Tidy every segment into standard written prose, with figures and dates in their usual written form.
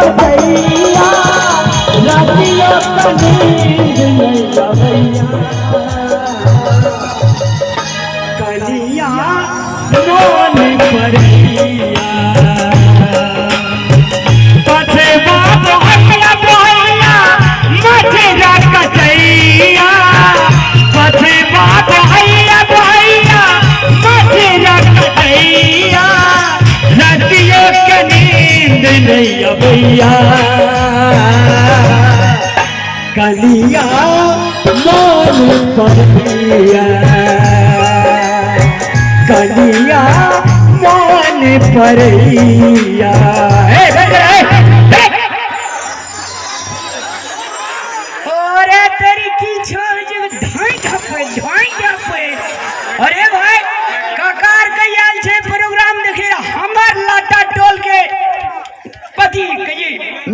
कटैया, रातियो के नींद नहीं अबैया। कनिया मोन परैया, पछे बाप हकला बोहैया, मछरा कचैया। पछे बाप हैया बोहैया, मछरा कचैया, रातियो के नींद नहीं अबैया। कनिया मोन परैया, कनिया मोन परैया। ए, ए, ए, ए। अरे तेरी की छो जे ढाई ढापे ढाई ढापे। अरे भाई ककार के आयल छै प्रोग्राम देखे हमर लाटा टोल के पति कहिए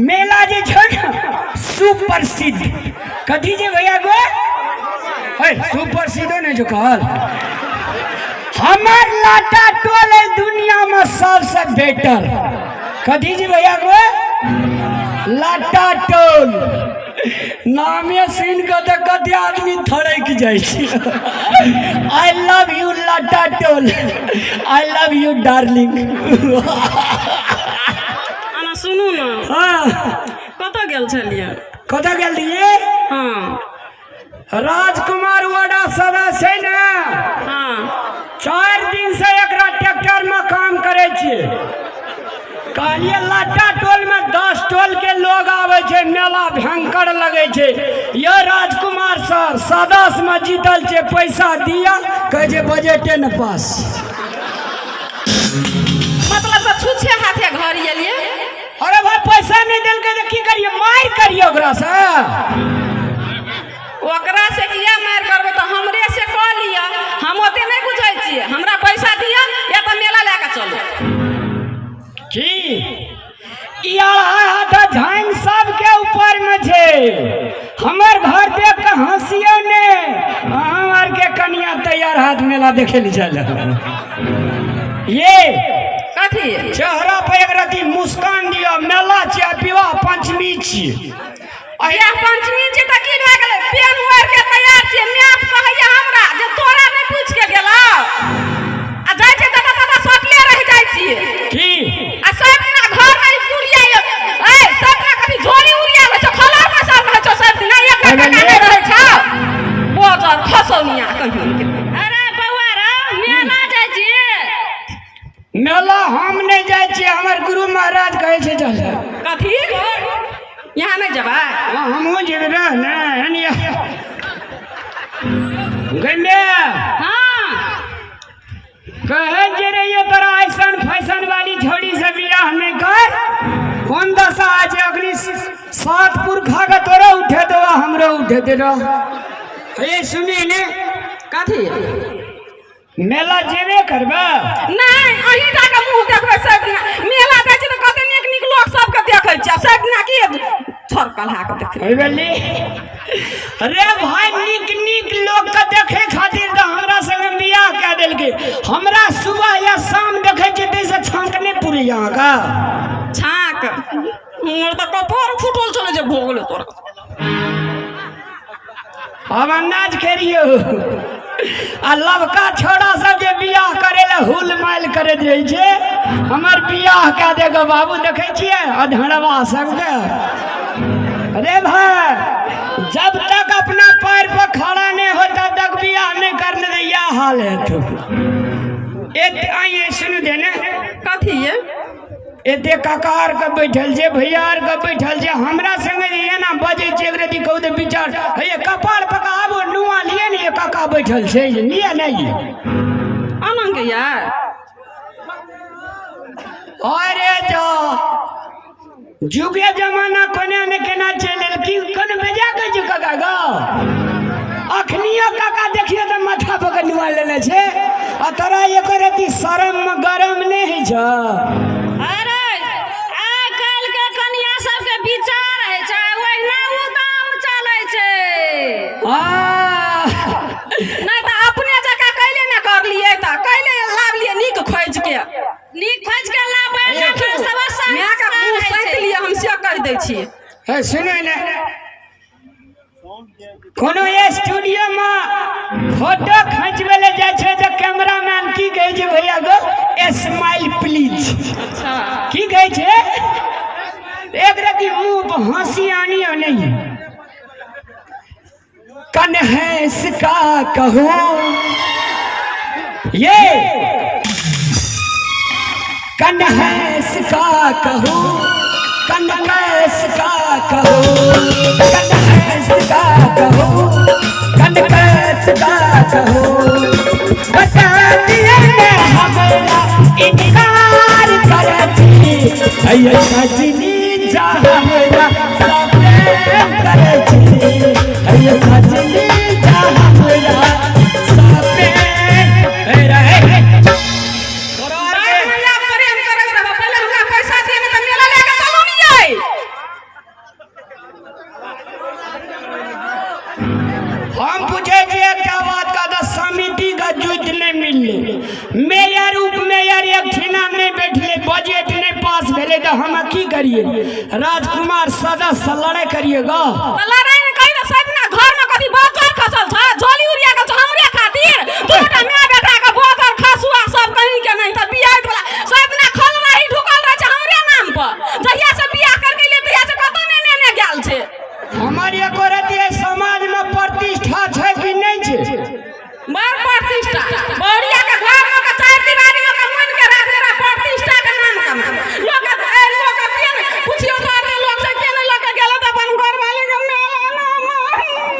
मेला जे छै ने सुप्रसिद्ध कथी जे भैया गो है सुप्रसिद्धो नहीं जो कहल हमर लाटा टोल है दुनिया में सबसे बेटर कथी जी भैया गो लाटा टोल नामे सुन के तऽ कते आदमी थड़क जाइ छै। I love you Lata toll, I love you darling. आना सुनू ने। हाँ। कतऽ गेल छलियै? कतऽ गेल रहियै? हाँ। राजकुमार वाडा सदस्य छै ने। हाँ। 4 दिन से एकरा ट्रैक्टर में काम करे छियै। कहलियै लाटा टोल में 10 टोल के लोग आबै छै, मेला भयंकर लगै छै। यो राजकुमार सर सदस्य में जीतल छै, पैसा दिया, कहै छै बजटे ने पास। मतलब तऽ छुच्छे हाथे घर एलियै। अरे भाई पैसा नहीं देलकै तऽ की करियै, मारि करियै ओकरा से? ओकरा से किया मारि करबै, तऽ हमरे से कऽ लिअ, हम ओते नहि बुझै छियै। हमरा पैसा दिअ या तऽ मेला लए कऽ चलू। की ई अढ़ाई हाथ झांग सबके ऊपर में छै। हमर घर देख के हंसियो ने, हम आर के कनिया तैयार हाथ मेला देखे ले चल। ये कथी चेहरा पर एक रति मुस्कान दियो, मेला छियै, विवाह पंचमी छियै। बियाह पंचमी छै तऽ की भए गेलै, पेन ओढ़ि के तैयार छियै। माय कहैया हमरा जे तोरा नहि पूछि के गेलौ, आ जाइ छै ततऽ ततऽ सटले रहि जाइ छियै। की आ सब दिना घर में उड़िया ए सब दिना कथी झोली उड़िया होइ छौ, खला पैसा रहै छौ सब दिना, एक टाका नहि रहै छौ। बोजर खसौनिया कहियो। अरे बौआ रे, मेला जाइ छियै? मेला हम नहि जाइ छियै, हमर गुरु महाराज कहै छै चल। कथी यहाँ नहि जेबै? हमहूँ जेबै रह ने गंडे। हाँ। कहै जे रहियै तोरा ऐसन फैशन वाली छोड़ी से बियाह नहि कर, कोन दशा छै अखनी 7 पुरखा के तोरो उठे देबा हमरो उठे दे रह। ए सुनी ने। कथी मेला जेबे करबै? नहि, अहीं टा के मुँह देखबै सब दिना। मेला जाइ छै तऽ कते नीक नीक लोक सबके देखै छियै, सब दिना की छर कलहा के देखै। अरे अरे भाई नीक नीक लोक के देखे खातिर तऽ हमरा संगे बियाह कए देलकै। हमरा सुबह या शाम देखै छियै ताहिसँ छाँक नहि पुरैया अहाँके। छाँक हमर तऽ कपार फूटल छलै जे भऽ गेलै तोरा। हम अन्दाज करियौ, आ लवका छोड़ा सब जे बियाह करे लए हुल माइल करैत रहै छै, हमर बियाह कए देगा बाबू। देखै छियै अधड़वा सबके। अरे भाई जब तक अपना पैर पर खड़ा नहीं हो तब तक बियाह नहीं करने दे, यह हाल है। तो एक आइए सुन दे ने। कथी ये एते ककार के बैठल छै, भैया आर के बैठल छै, हमरा संगे जे एना बजै छै, एक रति कहू तऽ विचार हे कपार पका आबो नुआ लिए ने, ये काका बैठल छै जे लिए नहीं आनंद के यार। अरे जा जुगे जमाना कोने ने केना चलि एल की कोनो बेजा के छै काका गो। अखनियो काका देखियो तऽ माथा पर के नुआ लेने छै, आ तोरा एको रति शरम में गरम नहि होइ छौ। अरे आइ काल्हि के कनिया सबके विचार होइ छै ओहिना उदाम चलै छै। आ नहि तऽ अपने जकाँ कैले ने करलियै, तऽ कैले लाबलियै नीक खोजि के, नीक खोजि के लाबै तऽ सब मायके मुँह सैत लिअ, हम से कहै रहै छी। हे सुनू ने, कोनो स्टूडियो में फोटो खींचबै ले जाइ छै तऽ कैमरामैन की कहै छै, भैया गो स्माइल प्लीज। अच्छा। की कहै छै? एक रति मुंह पर हंसी आनी नहीं। कन हंस का कहूं ये, कन हंस का कहूं, कन कैस का कहूं, कन हंस का कहूं, कन कैस का कहूं, बता दिए ने हमरा इनकार करती अय सजनी जा हमरा सब प्रेम करती अय सजनी जा हमरा सब प्रेम रहे। बाद में आब प्रेम करैत रहब, पहिले हमरा पैसा दिअ ने तऽ मेला लए कऽ चलू ने यै। हम पूछे छियै एकटा बात का, तऽ समिति का जुति नहि मिललै, मेयर उप मेयर एक ठिना नहि बैठलै, बजट नहि पास भेलै, तऽ हम की करियै? राजकुमार सदस्य लड़ाइ करियै ग? तऽ लड़ाइ ने कही तऽ सब दिना घरमे कथी बजर खसल छ, झोली उड़िया गेल छ हमरे खातिर, दूटा माय बेटा के बजर खसुआ सब कहीं के नहीं। तऽ बियाह वाला सब दिना खलराही ढुकल रहै छै हमरे नाम पर। जहिया से बियाह करके एलियै तहिया से कतौ नहि नेने गेल छै। हमर एको रति एहि समाजमे प्रतिष्ठा छै कि नहि छै? बड़ प्रतिष्ठा, बहुरिया के घर में के चार दीवारी में के मुनि के राख देना प्रतिष्ठा के नाम कमा। लोक के ए, लोक के के ने पुछियो तो आदमी लोक से के नहीं लके गेल तऽ अपन घर वाली के मेला नाम।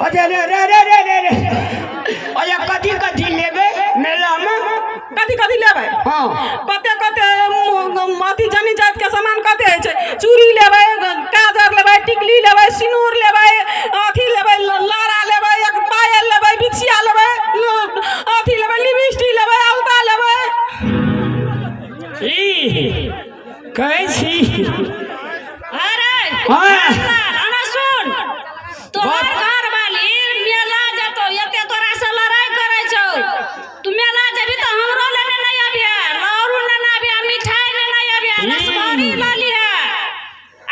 अरे रे रे रे रे रे रे, अरे कथी कथी लेबै मेलामे? कथी कथी लेबै? हाँ। कते कते अथी जनी जात के सामान कते होइ छै। चूड़ी लेबै, काजर लेबै, टिकली लेबै, सिनूर लेबै, अथी लेबै, लड़ा लेबै, एक पायल लेबै, बिछिया लेबै, अथी लेबै, लिपस्टिक लेबै, अलता लेबै। की कहै छी? अरे हाँ। रामलाल, अना सुन, तोहर घर वाली मेला जतो, एते तोरा से लड़ाई करै छौ। तू मेला जेबी तऽ हमरो लेने नहीं अबिहे, लहरू लेने अबिहे, मिठाई लेने अबिहे, रसभरी लऽ लिहे।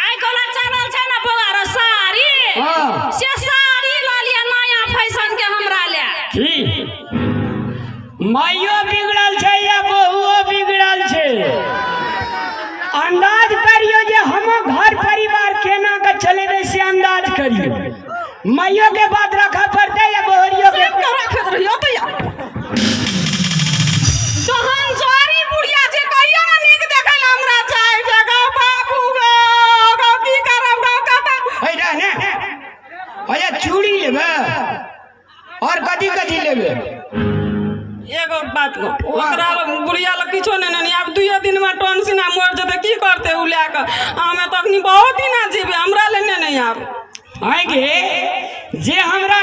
आइ काल्हि चलल छै ने बौआ रे साड़ी, हाँ। से साड़ी लऽ लिहे नया फैशन के हमरा ले। की माइयो बिगड़ल छै या बहुओ बिगड़ल छै? अंदाज करियो जे हम घर परिवार केना के चलेबै से अंदाज करियो। माइयो के बात रखऽ पड़तै या बहुरियो के? सबके राखैत रहियो तऽ या जहन जरी बुढ़िया छै कहियो ने नीक देखै लए हमरा चाहे छै। गौ बाबू गौ, गौ की करब गौ कतऽ। है रह ने, अरे चूड़ी लेबै और कथी कथी लेबै? एगो बात गो, ओकरा लग बुढ़िया लग किछो नहि नेने। आब दुइये दिनमे टॉन्सिल मरि जेतै, की करतै ओ लए कऽ? हमे तऽ अखनी बहुत दिना जीबै, हमरा लेने नहि आब। आँय गे, जे हमरा